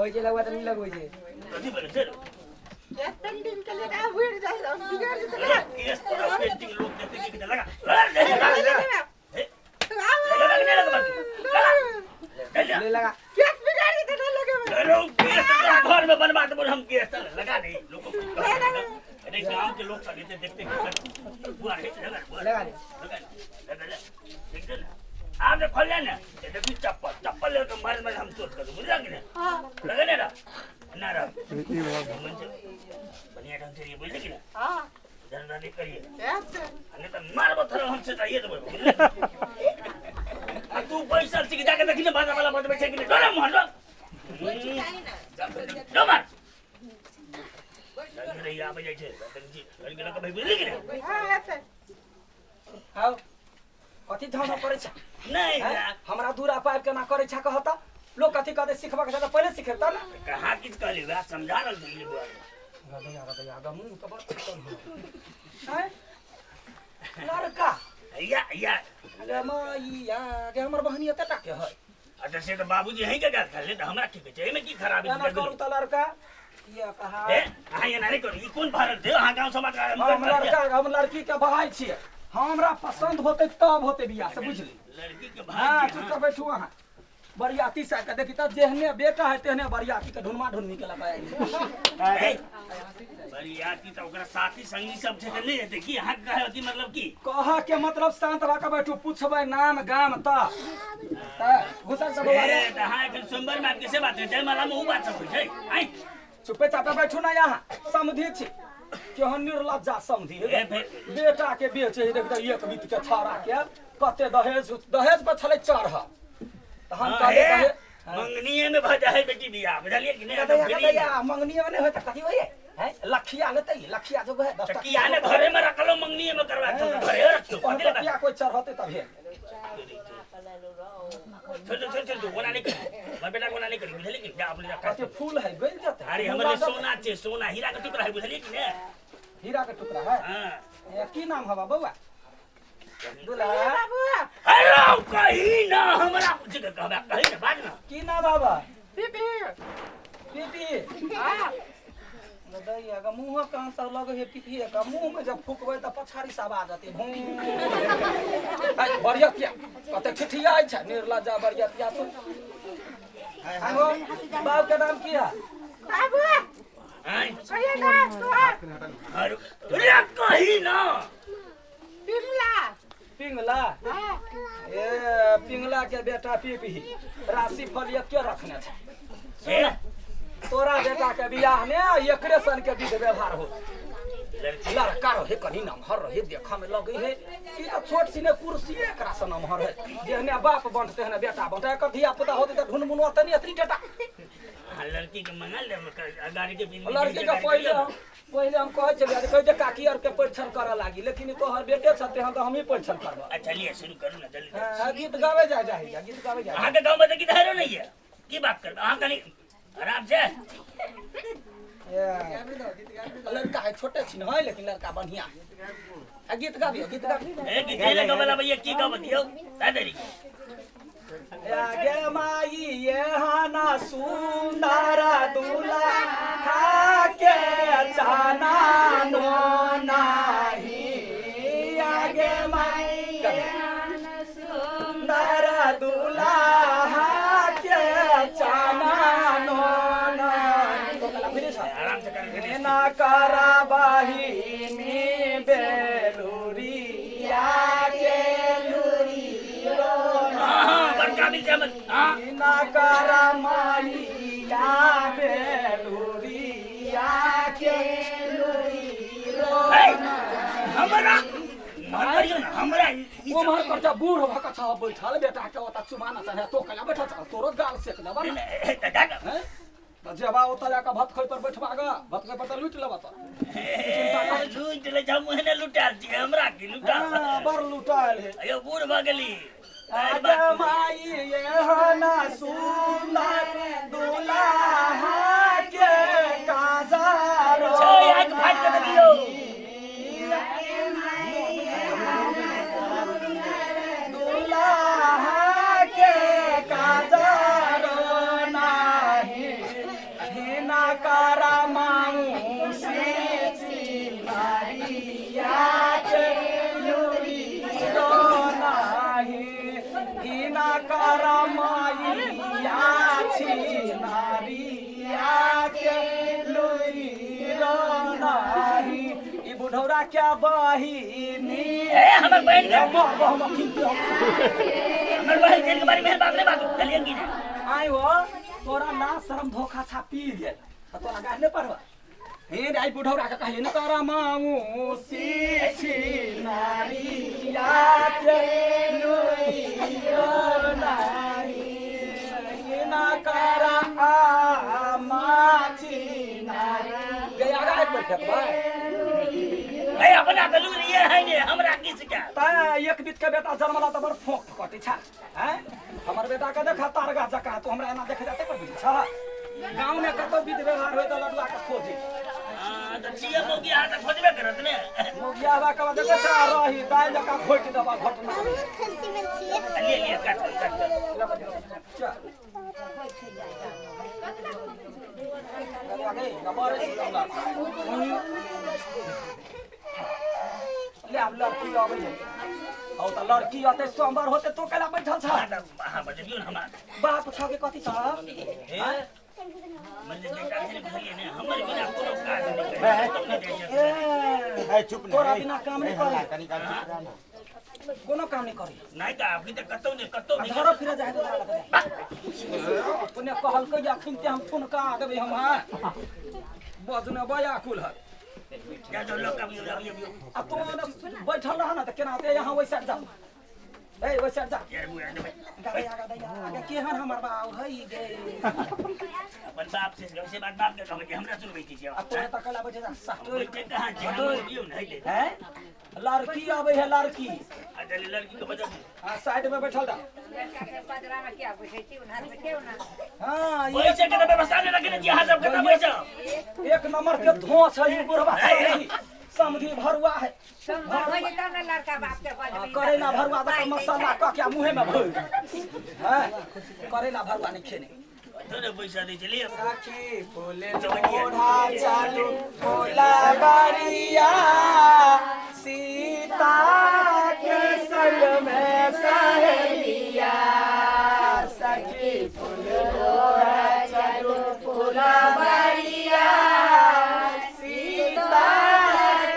कहै छै लगवा तऽ नहि लगबै छै। कथी बने छै रे? केस पेंटिंग के लिए का हुई जाय बिगड़ जेतै ना। केस तोरा पेंटिंग लोग देखते की कहते, लगा लगा लगा लगा हे, लगा कि नहीं लगा? लगा लगा। ले लगा। केस बिगड़ जेतै ना लगेबै। अरे ओ केस तोरा घर में बनवा देबो हम केस त लगा नहीं लोग को। अरे गांव के लोग सब एते देखते की बुआ रे लगा बुआ लगा दे। लगा लगा लगा देखते ना आप जब खोल ना ये देखी चप्पल चप्पल लेके मार मार हम चोट कर बुझला कि नहीं? हां। लगा नहीं रहा ना रहा मन से बढ़िया ढंग से ये बुझले कि ना? हां। इधर उधर नहीं करिए। ऐसे नहीं तो मारबो थोड़ा हमसे चाहिए तो बोल आ तू पैसा सीख जाके देखी ना बाजा वाला बजबै छै कि नहीं डरे मोहन डो मार लड़की रही आबै जाइ छै लड़की लड़की लऽ कऽ भाइ बुझली कि नहीं? हां ऐसे। आउ कथी धन करै छै? नहीं। हैं? हमरा दूरा पाइप केना करै छै कहता लोग कथी कहते सिखबाक छै तऽ पहिले सिखेता ना। कहाँ किछु कहली वएह समझा रहल छलियै बुआ के। गदैया गदैया ग मुँह तऽ बड़ चिकन हो हैं लड़का। या या। गे मैया गे हमर बहनी एते टा के है। अच्छा से तऽ बाबूजी अहीं के गाछ खाले तऽ हमरा की कहै छै एहिमे की खराबी एना करू तऽ लड़का ये कहा। ए अहाँ एना नहि करू ई कोन भारत छै अहाँ गाँव समाज हम लड़का हम लड़की के भाई छियै हमरा पसंद होते तब होते बियाह से बुझली। लड़की के हाँ भाई चुप कर बैठू अहाँ बरियाती से के देखी तऽ जेहने बेटा है तेहने बरियाती के ढुनमा ढुनमी के लगा ए, बरियाती तऽ ओकरा साथी संगी सब छै तऽ नहि हेतै की अहाँ के कहै अथी मतलब की? कह के मतलब शांत भऽ के बैठू पूछबै नाम गाम तऽ घुसा के बौआ रे। ए, तऽ अहाँ एखन सोमवार में आबि के से बात है जयमाला में उ बात सब होइ छै आँय। चुपे चापे बैठू ना यहाँ समझी छी केहन निर्लज्जा समझी ए, फेर बेटा के बेचे है, देख तऽ एक बीत के छौड़ा के कते दहेज दहेज पर छलै चढ़ तऽ हम हाँ, कहलियै ए, दहेज मंगनीये में भऽ जाइ है बेटी बियाह बुझलियै कि नहि? गदैया फ्री में। गदैया मंगनीये में नहि होय तऽ कथी होइए हैं लखिया लेतै लखिया जो है दस तऽ किया ने घरे में रखलो मंगनीये में करवा के घरे रखियो कथी लए किया कोई चढ़ते तभे। छोड़ छोड़ छोड़ ओना नहि करी हमर बेटा के ओना नहि करी बुझलियै कि जा अपने जा कते फूल है गलि जेतै। अरे हमर ले सोना छै सोना हीरा के टुकड़ा है बुझलियै कि नहि? हीरा के टुकड़ा है। हाँ। ए, की नाम हवा बौआ? दूल्हा। बाबू। अरे कही ना हमरा पूछ के कहबा कही ना बाज ना। की नाम हवा? पीपी। पीपी। हां। गदैया ग मुँह कान सब लगे है पीपी का मुँह में जब फूकबै तऽ पछाड़ी से आवाज अतै भूं। हाय बरियतिया कते ठिठियाइ छै निर्लज्जा बरियतिया सुन। आगो बाबू के नाम की है? बाबू। आँय कहिए ना तोहर। अरे रे कही ना। पिंगला। पिंगला। हां। ए पिंगला के बेटा पीपी राशि फल के रखने छै। ए तोरा बेटा के बियाह में एकरे सन के विध व्यवहार हो। लड़की लड़का रहे कनी नमहर रहे देखा में लगे है ई तऽ छोट सिने कुर्सी एकरा से नमहर है जेहने बाप बंटते तेहने बेटा बंटते एकर धिया पुता होते तऽ ढुनमुनवा तनी एतनी टटा। हाँ लड़की के मंगा ले गाड़ी के बिल लड़की के पहिले हम पहिले हम कहै छलियै जे कहै जे काकी आर के परीक्षण करऽ लागी लेकिन ई तोहर बेटे छते हम तऽ हमही परीक्षण करब। अच्छा चलिए शुरू करू ना जल्दी। हाँ, गीत गावे जाय जाय गीत गावे जाय। अहाँ के गाँव में तऽ गीत हेरो नहीं है की बात करब अहाँ कनी आराम से। लड़का है छोटे छिन है लेकिन लड़का बढ़िया है। आ गीत गाबियो गीत गाबियो। ए गीत ले गबला भैया की गाब दियो दादरी। गे माई ये हाना सुंदर दूल्हा के चाना नो नाही आगे माई सुंदर दूल्हा के चाना नो नाही आराम से कर ना करा बहिनी बेलुरिया के लुरियो हां बड़का मिल जाए हां ना करा माइया बेलुरिया के लुरियो। हमरा मन करियो ना हमरा ओमहर कर जा बूढ़ भऽ कऽ छह बैठल बेटा के ओतऽ चुमाना चाहे तो कला बैठल छह तोरो गाल सेक देबा ना। हैं तऽ जेबा ओतऽ जाकऽ भत खोइ पर बैठबा ग भत खोइ पर तऽ लूटि लेबा तऽ चिंता करै छी। लूटि ले जाऊ मुहने लुटाल छी हमरा की लुटाल। हाँ, बड़ लुटायल है। अयो बूढ़ भऽ गेली। आगे माई ये हना सुंदर दूल्हा के काजरो छै आँखि फाड़ि कऽ देखियौ। दूल्हा के काजरो नाही बुढ़ौरा क्या बहिनी। ए हमर बहन के हम अखिन हमर बहन के बारे में बात नहीं बात चलिए की ने। आइ हो तोरा ना शरम धोखा छा पी गेल त तोरा गाह ने पड़ब। हे रे आई बुढ़ौरा के कहिए न करा माऊ सी नारी या के नुइयो नारी ये ना करा आ माछी नारी गे आगा एक बेर फेकबै। ए अपना गलू ये है ने हमरा की सिखा ता एक बीत के बेटा जन्मला त बड़ फोक कटै छ हैं। हमर बेटा के देखा तारगा जका तो हमरा एना देखे जाते पर बुझै छ। गांव में कतौ विध व्यवहार होय त लडुआ के खोजे। हां त छिए मौगी हाथ खोजबे करत ने। मौगिया बा के देखै छ रही दाल जका घोटि देबा घटना। ले ले काट काट चल ले अब लड़की आबै है। औ त लड़की अते सोमवार होते तो केला बैठल छ। हां बजलियो न हमरा बाप छ के कथि छ हे मन बेटा से बुझलिए ने हमर बिना कोनो काज नहीं करे। ए चुप ने तोरा बिना काम नहीं करे। कनी काल चुप रह ना कोनो काम नहीं करे। नहीं त अभी त कतौ ने कतौ नहीं धरो फिर जाए तोरा लग जाए। अपने कहलकै अखिन ते हम थुनका देबै हम। हां बजने बया कुल हर जा जो लोग अभी अभी अभी आ तू बैठल रह ना त केना होते यहाँ ओइ साइड जा। ए ओइ साइड जा यार बुआ ने आगा आगा दैया आगा केहन हमर बाउ हई गे। अपन बाप से से बात बाप के कहबै हमरा सुनबै छी। आ तोरा त कला बैठे जा सटो बैठे कहां छी हम दियौ ने हई हैं। लड़की आबै है लड़की। आ चल लड़की के बजा। हां साइड में बैठल जा। लड़का के पजरा में क्या बैठे छी उन्हार बैठे ना। हां पैसे के व्यवस्था ने रखने छी अहां सब के पैसा। एक नंबर के धोस है ई बुढ़वा समधी भरुआ है। सोमवार हो जेतौ ना लड़का बाप के बजबी। करेला भरुआ द मसाला क के मुंहे में भर हैं। करेला भरुआ नहीं खेने तो ने पैसा दे चलिए। साखी फूल लोढ़ा चालू भोला बारिया सीता के संग में सहेलिया। सखी फूल लोढ़ा चालू भोला बारिया सीता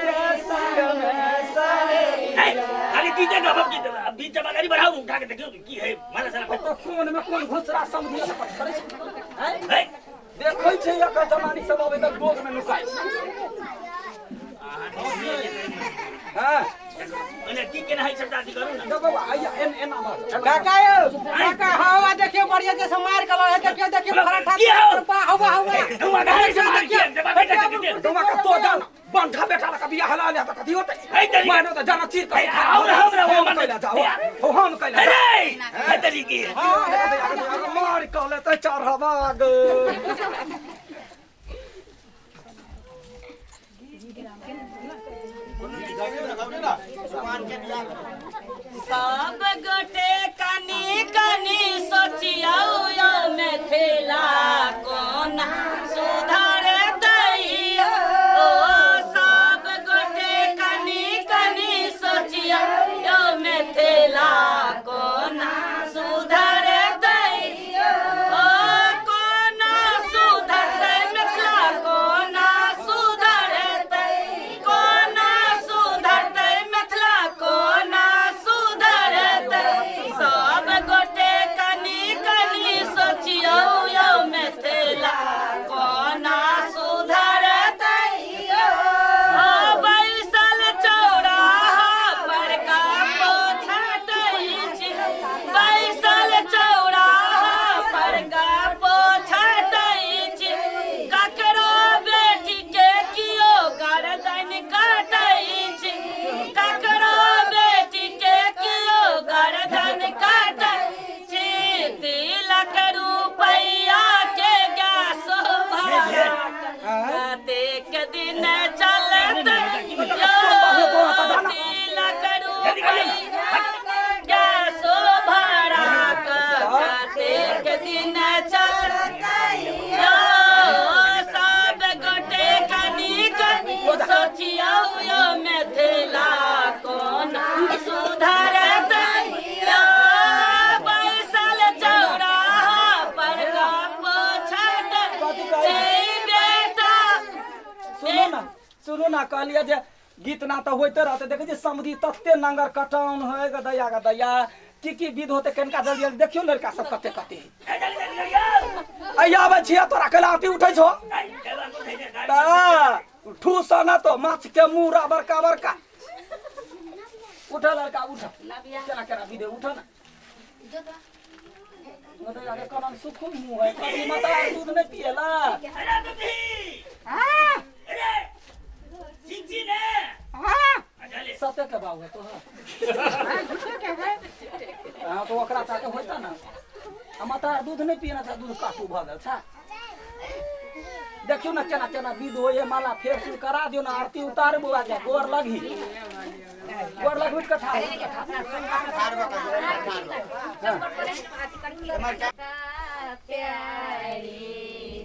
के संग में सहेलिया। खाली डीजे का बाप की बीच में गाड़ी बढ़ाओ उठा के देखियो की है माला साला तो कोन में कोन घुसरा समझी ल करै छै हैं। देखै छै एकर जमानी सब अबै त गोग में नुकाइ हां। ओने की केना है सबटा अथी करू ना। देखो आइया एन एना बात काका यौ काका हवा देखियो बढ़िया जैसे मार कलो है। देखियो देखियो पराठा हवा हवा तुम गाड़ी से मार के तुम का तो जान बंठा बेटा लका बियाह हला ले त कथि होतै मानो त जाना चीर के और हमरा वो हम कैला जाओ हो हम कैला अरे है तरीके हां मार कहले त चढ़वा ग। सब गोटे कनी कनी सोचियौ यौ मिथिला कोना सुधर दैया। ओ सब गोटे कनी कनी सोचियौ यौ मिथिला कोना सुधर दैया। ओ कोना सुधरतै मिथिला कोना सुधरतै कोना सुधरतै मिथिला कोना सुधरतै। सब गोटे कनी कनी सोचियौ यौ मिथिला कोना सुधरतै। ओ बैसल चौराहा पर गप्प छाटै छी बैसल चौराहा पर गप्प छाटै छी ककरो बेटी के कियो गरदन काटै छी ककरो बेटी के कियो गरदन काटै छी। तिलक रुपैया के गैस भाड़ा कतेक दिन चलतै यौ तिलक रुपैया गैस भाड़ा कतेक दिन चलतै यौ। सब गोटे कनी कनी सोचियौ यौ मिथिला कोना सुधरतै यौ। बैसल चौराहा पर गप्प छाटै छी बेटा। सुनू ना सुनू ना कहलिए जे गीत ना तऽ होइते रहते। देखै छी समधी तते नंगर कटाउन है गदैया गदैया की की विध होते कनका जल्दी जल्दी देखियो लड़का सब कते कते आबै छियै तोरा कैला उठै छौ ठूस न तो माछ के मुरा बड़का बड़का। उठ लड़का उठ, केना केना विधे उठ ना। कनन सुखू मुँह है कभी माता दूध नहीं पिएला। सत्य के बाबू है तो हाँ तो ओकरा ताके होता ना। आ माता दूध नहीं पिएना था, दूध काटू भऽ गेल छा। देखियो ना केना केना विध होइए, माला फेर सुर करा दियो ना, आरती उतार बुआ के गोर लगही गोर लगबी कथा प्यारी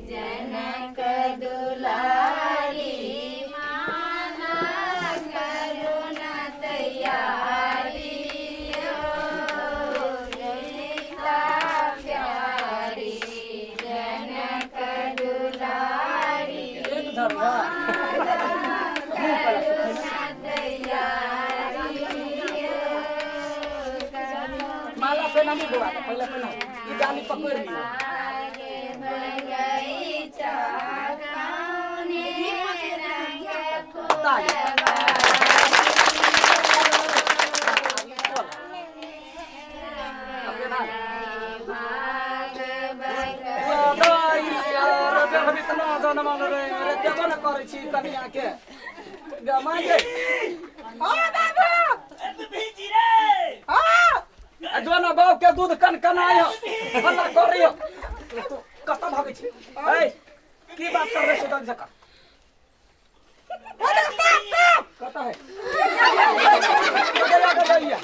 जनक दुलारी माना करुणा तैयारी सीता प्यारी जनक दुलारी माला से नहीं बुआ पहले पहले ई डाली पकड़ लियो। जो ना बाप के दूध कन कनाय हल्ला कर रही हो कत भागै छी ए की बात कर रहे हो जल्दी से कर। कत है गदैया गदैया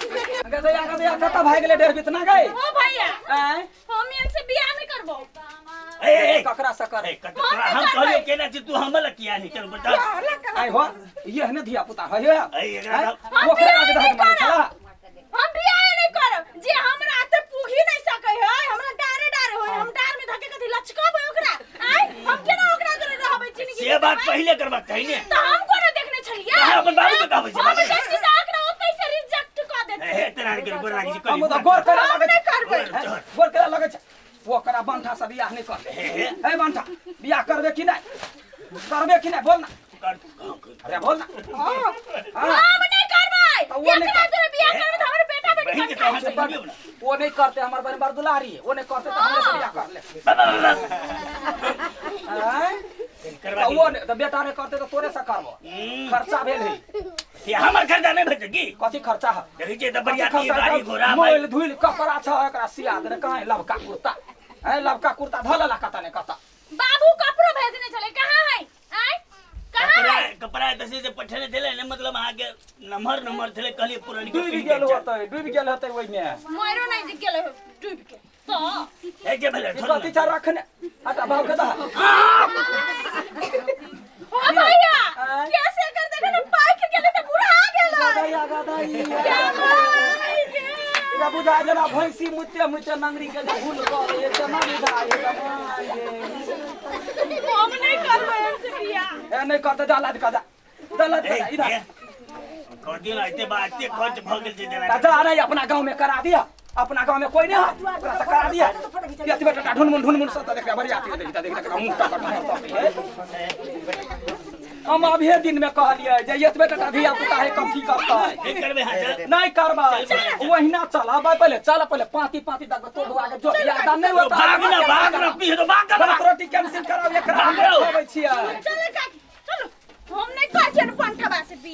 गदैया गदैया कत भाग गेलै डेढ़ बितना गए। ओ भैया हम इनसे बियाह नहीं करबो। ए ककरा से कर हम कहलियो केना छी तू हमला किया नहीं चल बता। आइ हो ये ने धिया पुता है ये ओकरा आगे धक मारे छला। हम बियाह नहीं करब जे हमरा ते पुगी नहीं सकै है, हमरा डारे डारे होय, हम डार में धके कथि लचकबै ओकरा। आइ हम केना ओकरा जरे रहबै जिंदगी। से बात पहिले करबाक चाही ने। त हम कोना देखने छलियै, हम अपन बाबू के कहबै छी, हम देखती त ओकरा ओतै से रिजेक्ट क देते। हे तेरा के गोर लागि छी हम त गोर करे लागै छी, गोर करे लागै छी ओकरा बंठा से बियाह नहीं करबे। हे बंठा बियाह करबे कि नहीं करबे कि नहीं बोल ना। अरे बोल ना। हम नहीं करबै, एकरा जरे बियाह करबै त हमर बेटा बेटी वो नहीं करते, हमार बहन बड़ दुलारी है, वो नहीं करते तो हमरे से बियाह कर ले। वो तो बेटा नहीं करते तो तोरे से करबो। खर्चा भेल है ये हमर खर्चा नहीं भेल की कथि खर्चा है देखै छियै त बढ़िया गाड़ी घोड़ा मोल धुइल कपड़ा छ एकरा सिया देने कहाँ लबका कुर्ता है लबका कुर्ता धलला कता ने कता। बाबू कपड़ो भेजने छले कहाँ है आय कहाँ है कपड़ा दसे जे पठेने छले ने मतलब अहाँ के नंबर नंबर छले कहलिए पुरानी डूबि गेल होतै डूबि गेल होतै ओइ में मरो नहीं जे गेल डूबि के तो ए जे भेलै कथि छ रखने हटा बाबू के दा। ओ भैया कैसे कर देखे ना पाइक गेले त बुढ़ा गेल। गदैया गदैया क्या बुझा जेना भैंसी मुते मुते नंगरी के भूल कर ये केना बुझा ये हम नहीं करबै हमसे बियाह। ए नहीं करते जा लाद का जा जा लाद का इधर कर दियो ना एते बात एते खर्च भ गेल छै जेना जा नहीं अपना गांव में करा दिया, अपना गांव में कोई नहीं है ओकरा से करा दिया। ये बेटा ढुनमुन ढुनमुन सब देख बढ़िया आती देखता देखता मुंह का कटा हम अभी दिन में कहलिए जे एतबे टका धिया पुता है कथी करतै नहीं करबै। हां चल नहीं करबै ओहिना चलबै पहिले चल पहिले पाती पाती दग तो धुआ के जो बियाह नहीं होता भागना भागना पी तो भाग रोटी कैंसिल कराओ एकरा हम कहबै छियै। चल काकी चलो हम नहीं कहै छियै पंठवा से।